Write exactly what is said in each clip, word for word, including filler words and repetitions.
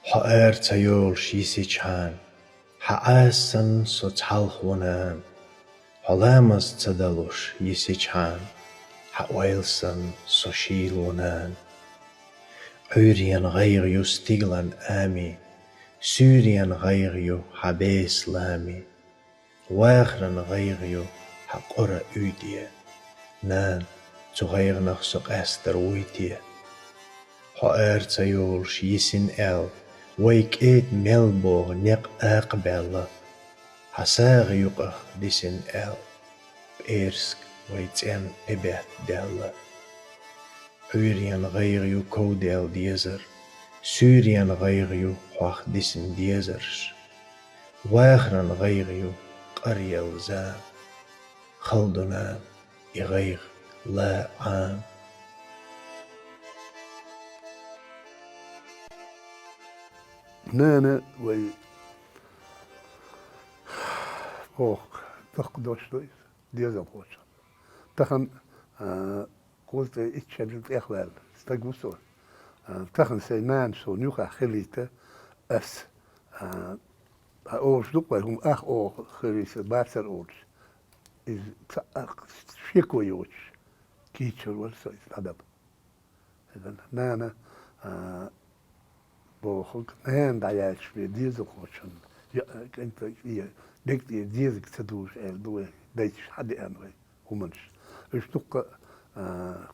Хьо ара ца йолуш йисичхьана, хьан Ӏаса санна со цхьалха ву, нана. Хьо ламаз ца далуш йисичхьана, хьан ойла санна со шийла ву, нана. Ӏуьйренан гӀайгӀа ю стиглан ами, суьйренан гӀайгӀа ю хьан беса лами. Вахаран гӀайгӀа ю хьан къора уьйтӀе. Нана, цу гӀайгӀанах со къаьстар вуй те? Хьо ара ца йолуш йисина аьлла, вай кӀеда мел богӀу некъ акхабаьлла. Хьан сагӀа юкъах дисина аьлла, пӀераска вай цӀенна тӀебетта даьлла. Ӏуьйренан гӀайгӀа ю ковдаьлла дезар, суьйренан гӀайгӀа ю хьох дисина дезарш. Вахаран гӀайгӀа ю къаръелла зама. Хала ду, нана, и гӀайгӀа лан Ӏама. Нана вай боху, даккха дош ду иза, дезалхочун. Тахана, а, кхузткъе итт шерра тӀехваьлла стаг ву со. А, тахана сайн нана суна юххехь хилийта ас, а, а, олуш ду-кх вай, хӀума ах оха хилийта бацара олуш. Иза цхьа а шеко йоцуш кийчар вара со иза дӀадала. Нана, а, бохург, нана дӀаяьлча бен дезалхочун, я, кӀентан, я, дегтӀера дезаг ца дужу аьлла ду вай, дайчаш хьадеана вай хӀуманаш. Уьш дуккха, а,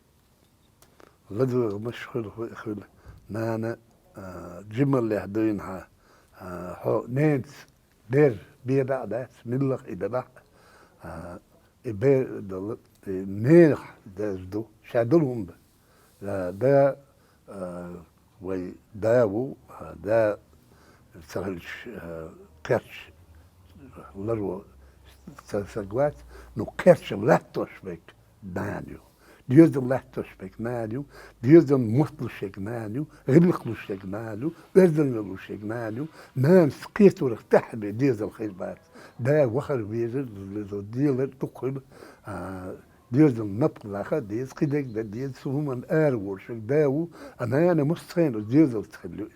ладоьгӀамаш хуьлу, хуьлу. Нана, а, жималлехь дуьйна хьан, а, хьо ненца дер бен дӀа а дац, миллах и дала а, а, и бер а дала, и ненах деза ду, ша долу хӀума ду. Да, да, а, вай да ву, а, да ца хилча, а, кхерч ларо ца, ца гвац, ну, кхерчам латтош вайга нана ю. Доьзал латтош берг нана ю, доьзална мотт луш ерг нана ю, гӀиллакх луш ерг нана ю, оьздангалла луш ерг нана ю. Нанас кхеторах тӀаьхьа бен дезал хир бац. Да вахар везар, делар дукха хуьлу, а, доьзална напха лаха деза, кхидерг дан деза, цу хӀуманна ара волуш ерг да ву, а нана массо а хенахь доьзалца хилла ю иза.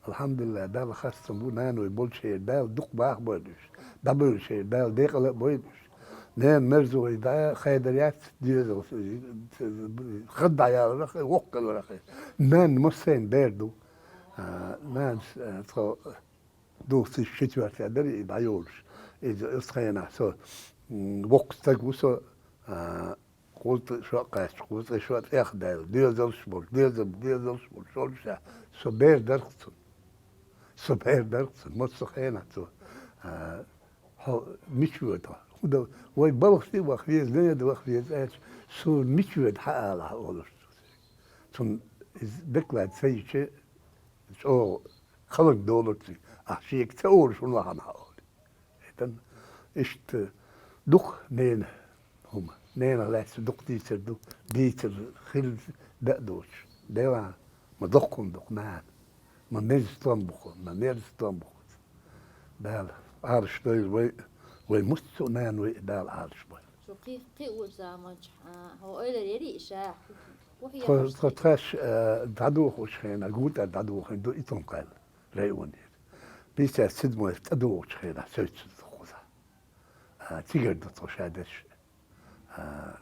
Алхьамдулиллахь, Далла хастам бу, наной болчеран Дала дукха баха бойла уьш, дӀабевллачеран Дала декъала а бойла уьш. Ненан мерза вай дӀа а хедар яц, доьзалца хадда дӀаяларах а, воккха хиларах а. Нанна массарна бер ду. А, нанас, а, тхо духцийша ши туьртехь дара и дӀайолуш. Иза оцу хенахь со, м, воккха стаг ву со, а, кхузткъа шо а кхаьчча, кхузткъа шо а тӀех даьлла, доьзалш болу, доьзал, доьзалш болу шолгӀачохь, со бер дара-кх цунна. Со бер дара-кх цунна. Массо а хенахь цо, а, хьо мича воьду? ХӀун дан, вай балхашна а ваха веза, нене а ваха веза аьлча, суна мича воьду хьан алахь олуш цо. Цунна иза декъала ца йича, чӀогӀа хала долура цуьнга. Ахь шега ца олуш хӀунда вахана хьан олу? Эта, иштта дукха ненан хӀума. Ненах лаьцна дукха дийцар ду, дийцар хилла дан а доцуш. Дела, ма доккха хӀума ду-кх нана. Ма неза стом бу-кх, ма неза стом бу-кх. Дала Ӏалаш дойла вай, вай массо а наной а Дала Ӏалаш бойла. Шу кхин, кхин ву заманчохь, а, хьо ойла ярий ша? Тхо, тхо тхаьш, а, дӀадохучу хенахь, гур тӀера дӀадохийна ду Италкхайл районера. Пятьдесят седьмой тӀедогӀучу хенахь соьца ду кхузахь. А, цигара ду тхо шадерш. А,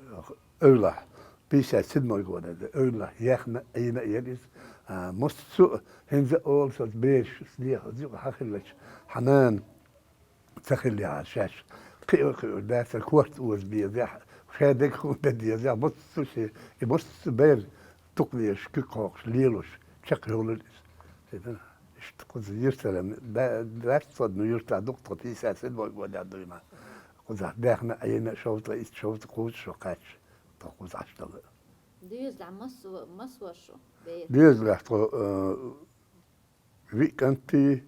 эвлахь, пятьдесят седьмой года, эвлахь, яхна а, Ӏийна а яра иза. А, массо а хӀинца а олу сан бераш, леха, зуьйкъа хьан хиллачу, хьан нана ца хиллехьара шаьш. Кхиор, кхиор дацара, корта оза безехь, шадерг хӀунда дан дезехь, массо а шен, и массо а бер, тукхалеш, куьг кхокхуш, лелош, чекхйолура иза. Иштта кхуза юьртара, да-, дац цо, ну, юьртахь ду-кх тхо, пятьдесят седьмой годехь дуьйна. Кхузахь даьхна а, Ӏийна а, шовзткъе итт, шовзткъе кхузткъа шо кхаьчча, тхо кхузахь Ӏаш дала. Доьзалехь массо-, массо а шу бер? Доьзалехь тхо, э, виъ кӀантий,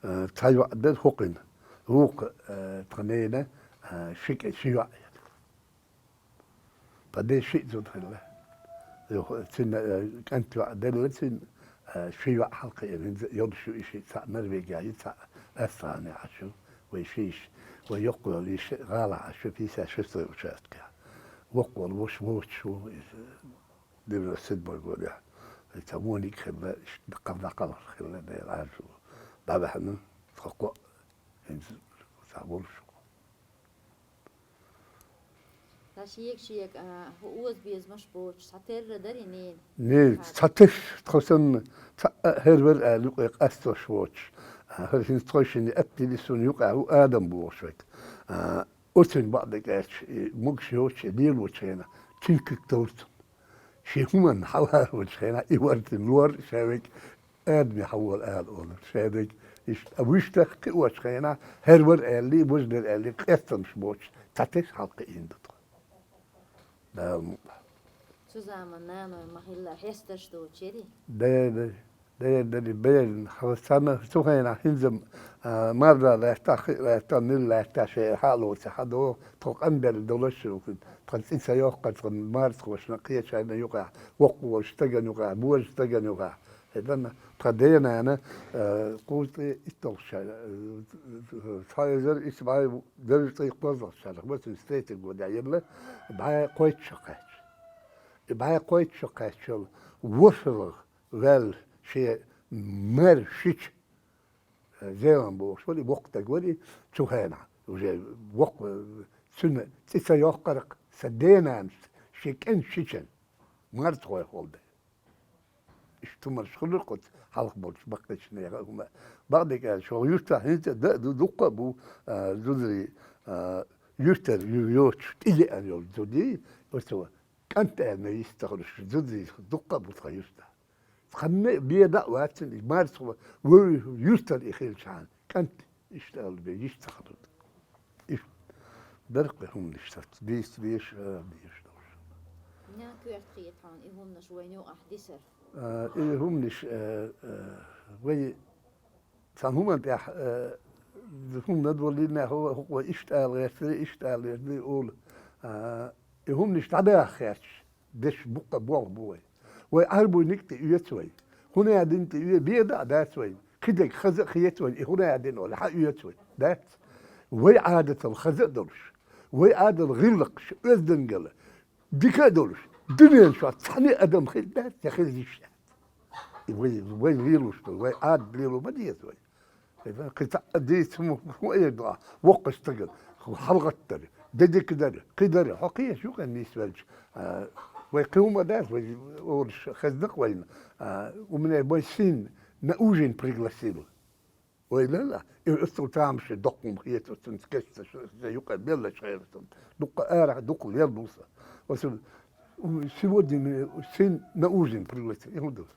э, цхьа йоӀ дара хӀокхуьнан. Вукху, э, тхан ненан, э, ши кӀе-, ши йоӀ яра. Тхан ден шиъ зуда хилла. Юха цуьнан, э, кӀант йоӀ делла цуьнан, э, ши йоӀ хьалакхиира. ХӀинца йолуш ю и шиъ, цхьаъ Норвегехь ю, цхьаъ Австралехь Ӏаш ю. Вай шиша, вай йоккха йолу йиша гӀалахь Ӏаш ю, пятьдесят шестой участкехь. Воккха волу ваша воцуш ву иза. Девяносто седьмой годехь. Ца вониг хилла, иштта даккхал-даккхал хилла, Дела Ӏаьржа. ДӀаваьхьна, тхо кхоъ, хӀинца ца волуш. Ца шега-шега, а, хӀу оза безамаш боцуш, цхьатерра дарий нена? Не, цхьа теш, тхо санна, цхьаъ а хӀервар аьлла юкъе къастош воцуш. А, хӀара хӀинца тхойшинна аттили суна юкъахь ву Адам бохуш вайга. А, оцунна бакъдерг аьлча, и могуш йоцуш, и лелочу хенахь, цуьнан куьг товр цунна. Шен хӀуманна хьалхарочу хенахь, и варцина лор, ша вайга Адаме хьавола ала олура, ша вайга иштта. А вуьшта кхиочу хенахь, хӀара вара аьллий, важа дара аьллий, къестамаш боцуш, цхьа теш хьалха кхиийна ду тхо. Дала мукъ лахь. Цу заман наной ма-хиллара хьестарш доцуш ярий? Дера, дера, дера, дера, хьо царна цу хенахь хӀинца, а, марда лаьттахь, хи лаьттахь, милла лаьттахь, шайн хьалоци хьадо, тхо къанбелла долуш ю, тхан цӀи ца йоккхура, тхан марзахошна, кхечарна юкъахь, воккхаволчу стагана юкъахь, божа стагана юкъахь. ХӀетарна, тхан ден-нана, а, кхузткъе итталгӀачу шарахь, а, цхьа эзар исс бӀе дезткъе кхозлагӀчу шарахь, восемьдесят третий годехь елла, бӀе кхойтта шо кхаьчча. И бӀе кхойтта шо кхаьччалла, вошалгӀа ваьлла шен мар шича, э, Зелам бохуш вара, и воккха стаг вара, и цу хенахь, уже воккха, э, цуьнан цӀи ца йоккхура, сан ден-нанас шен кӀентан шичана марзахой хилла дара. Иштта хӀуманаш хуьлура кху хьалха болчу баккхийчу нехан хӀума. Бакъдерг аьлча, хӀокху юьртахь хӀинца а дан а ду, дуккха а бу, а, зударий, а, юьртара ю-, йоцуш, тӀе еана йолу зударий, оцу кӀант аьлла йист ца хуьлуш, зударий дуккха а бу тхан юьртахь. Цхьанна а бен дӀа а вацара, и марзахо вевза юьртара и хилчахьана, кӀант иштта аьлла бен йист ца хуьлура. Иштта дара кхин хӀуманаш, сац дийца дезаш, а, дезаш долуш. Нана коьрта хета хьуна и хӀуманаш вайна юкъахь дисар? А, и хӀуманаш, а, а, вай цхьана хӀуманна тӀехь, а, хӀума дан доллий нах, хӀокхо иштта ала гӀертарий, иштта ала гӀертарий олу. А, и хӀуманаш дӀадаха гӀерташ, деш буккха болх бу вай. Вай Ӏарбойниг а тӀеоьцу вай. ХӀун аьлла дина тӀеоьцу, бен дӀа а дац вай. Кхидерг хаза а хета вай, и хӀун аьлла дина олу, хьаоьцу вай. Дац. Вай Ӏадатал хаза а долуш, вай Ӏадал гӀиллакхаш, оьздангалла, дика а долуш, дуьнен чохь цхьана а адам хилла дац, я хила йиш яц. И вай, вай лелош долу, вай Ӏадат лело ма деза вай. Кхин цхьа а дийца хӀума, хӀун эр ду ахь воккхачу стагана? ХӀу хьалагӀаттар, де дика дар, кхин дар, хьо кхечу юкъа нисвелча, а, вай кхин хӀума дац, вай олуш хезна-кх вайна, а, у меня мой сын на ужин пригласил. Вай лела, и оццул тамашийна доккха хӀума хета, оцунца кечца сан юкъа беллачу хенахь сан. Дуккха арахь, дуккха лелла ву сан. Оцу, сегодня мой сын на ужин пригласил, и хӀун ду?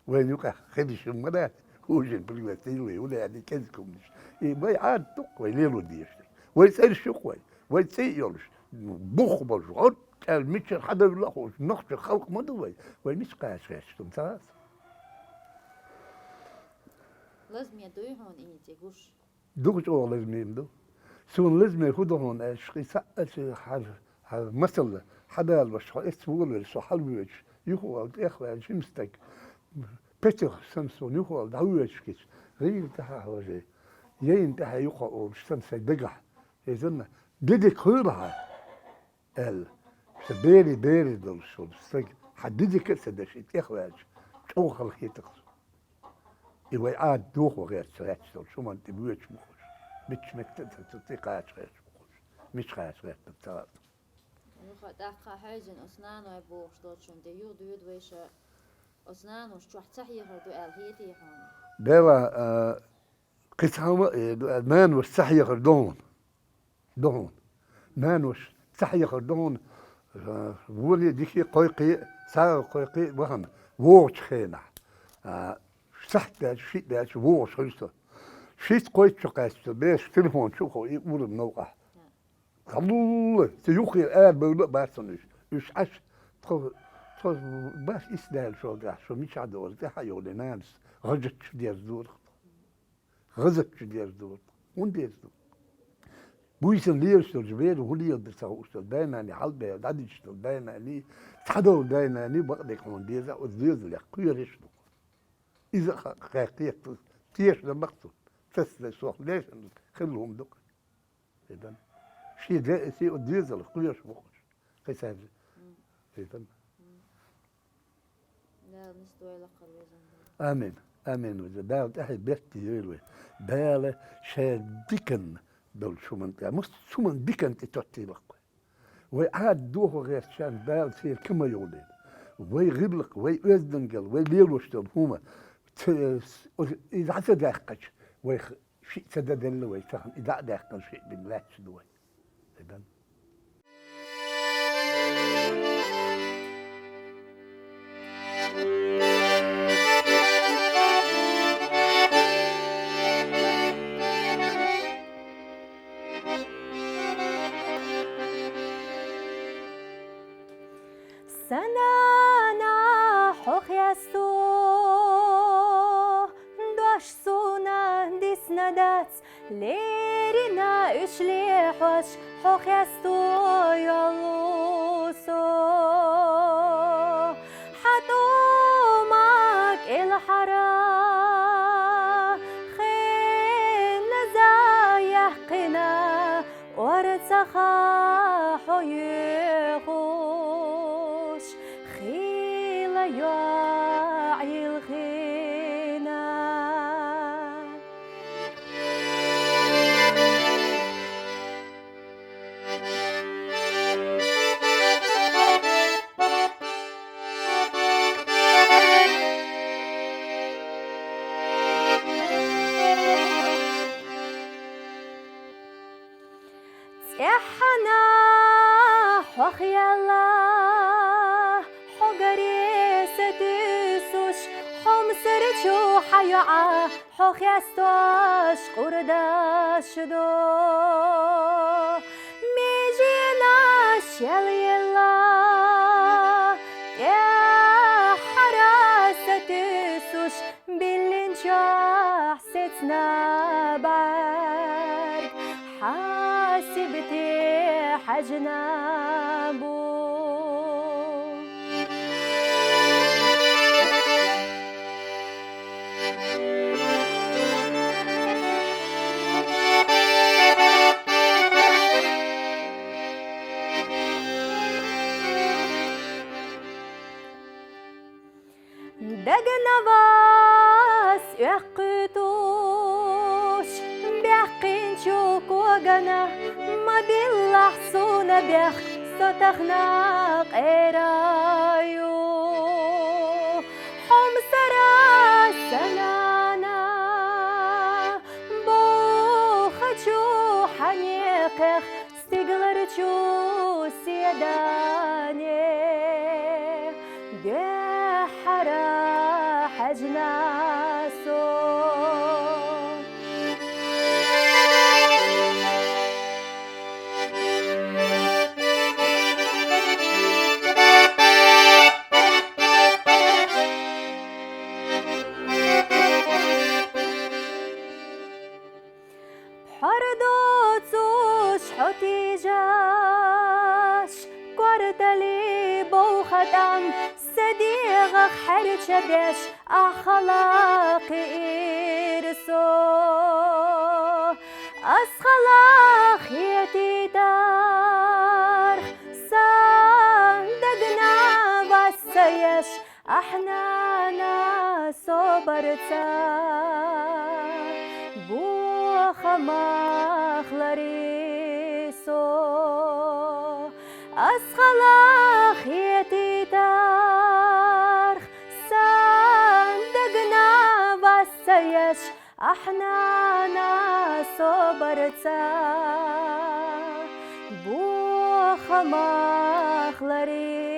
Вайна юкъахь хилла ма дац, ужин пригласил, хӀун аьлла, кӀезиг хӀуманаш. И вай Ӏадат ду-кх, вай лело дезаш. Вай цӀераш ю-кх вай, вай цӀий а йолуш, бух болуш, гӀорт аьлла, мичара хьадевлла а хууш, нохчийн халкъ ма ду вай. Вай мича кхача гӀерташ ду, ца хаьа? Лазаме дуй хьуна иза гуш? Дукха чӀогӀа лазаме ду. Суна лазаме хӀун ду хьуна аьлча, кхин цхьаъ а ца хьажа, хьан масала, хьан далош, хьо эццахь волавелла, со хьалавоьдуш, юхавала, тӀехваьлла жима стаг, петух санна суна юхавала дӀавоьдуш гича, гӀийла тӀаьхьа хьожий, яйна тӀаьхьа юкъа олуш санна сайн дагахь, иза-м, де дика хуьлда хьан, аьлла, сан берийн бере долуш волу стаг, хьан де дика а ца деш, и тӀехваьлча, чӀогӀа халахетар-кх со. И вай Ӏадат дохо гӀерташ гӀерташ долчу хӀуманна тӀе воьдуш бу хӀорш. Мичча метта а ца, цу тӀе кхача гӀерташ бу хӀорш. Мича кхача гӀертарг ца хаьа. Юха тӀаккха хьаьвзина оцу наной бохуш долчунна тӀе юха доьду вайша, оцу нанош чохь ца хьехар ду аьлла хетий хьуна? Дела, а, кхин цхьа хӀума а эр ду аьлла, нанош ца хьехар ду хьуна. Ду хьуна. Нанош ца хьехар ду хьуна, а, воне а дихе а, кхойкхе а, сагӀа кхойкхе а вахана, вогӀучу хенахь. А, сахьт даьлча, шиъ даьлча вогӀуш хуьлу со. Шийтта, кхойтта шо кхаьчча, бераш телефон чу а хо, и урам новкъахь. Халла, цу юххера арабевлла а бац хьуна уьш. Уьш Ӏаш, тхо, тхо баш исс даьлла шо гахь, шо мичахь дора, тӀаьхьа а йолий, нанас гӀажат чу дерзадора. ГӀазот чу дерзадора. ХӀунда дерзадора? Буьйсанна лелаш долчу беро хӀун леладар ца хууш долу, дай-наний хьалабе дӀадиташ долу, дай-наний, цхьадолу дай-наний бакъдерг хьуна деза, оцу доьзалех кхоьруш ду. Иза а ха-, кхаьркхета, тешна бакъ цунна. Цецдеш сох лешна хилла хӀума ду-кх. Шен де а, шен оцу доьзалех кхоьруш бу-кх уьш. Кхин цаьрга. Хетарна. Амин. Амин, вежарий. Дала тӀехье беркате йойла вай. Дала шен диканна долча хӀуман тӀа, массаза хӀуман диканна тӀа тоттийлакх вай. Вай Ӏадат дохо гӀертачарна Дала церан ка ма йолийла. Вай гӀиблакх, вай оьздангалла, вай лелош долу хӀума, ц-, с-, иза хьа ца даьккхича, вай х-, шиъ ца дан делла вай, тахана и дӀа а даьккхина шиъ бина лаьтташ ду вай. Дан. Сан нана, хьо хесто, дош суна дисна дац, леррина уьш лехьош, хьо хесто йолу со. Хьан тӀома кӀелхьара хенна заяьккхина, орцахьа хьо йоьхуш, хила йоӀ йилхина. ЦӀеххьана хьох яьлла, хьо гаре сатуьйсуш, хьо Мисар чу хьан йоӀа, хьо хестош къурдаш до. Меженаш ял елла, тӀаьххьара сатуьйсуш, биллинчохь сецна бӀаьрг, хьасибте хьаьжна бу. Дагна вас оьккхуьйтуш, баьккхинчу когана, ма биллахь суна бехк, со тахана къера ю. Хьо Мисара, сан нана, бохучу хьан некхех, стигаларчу седане, дуьххьара хьаьжна со. Пхьор доцуш хьо тийжаш, кортали бовха тӀам, сан дегӀах хьерча беш, ахь хала кхиира со. Ас хала хетийтарх, сан дагна вас ца еш, ахь нана собарца бохамах лари со. Ас хала хетийтарх, сан дагна вас ца еш, ахь нана собарца бохамах лари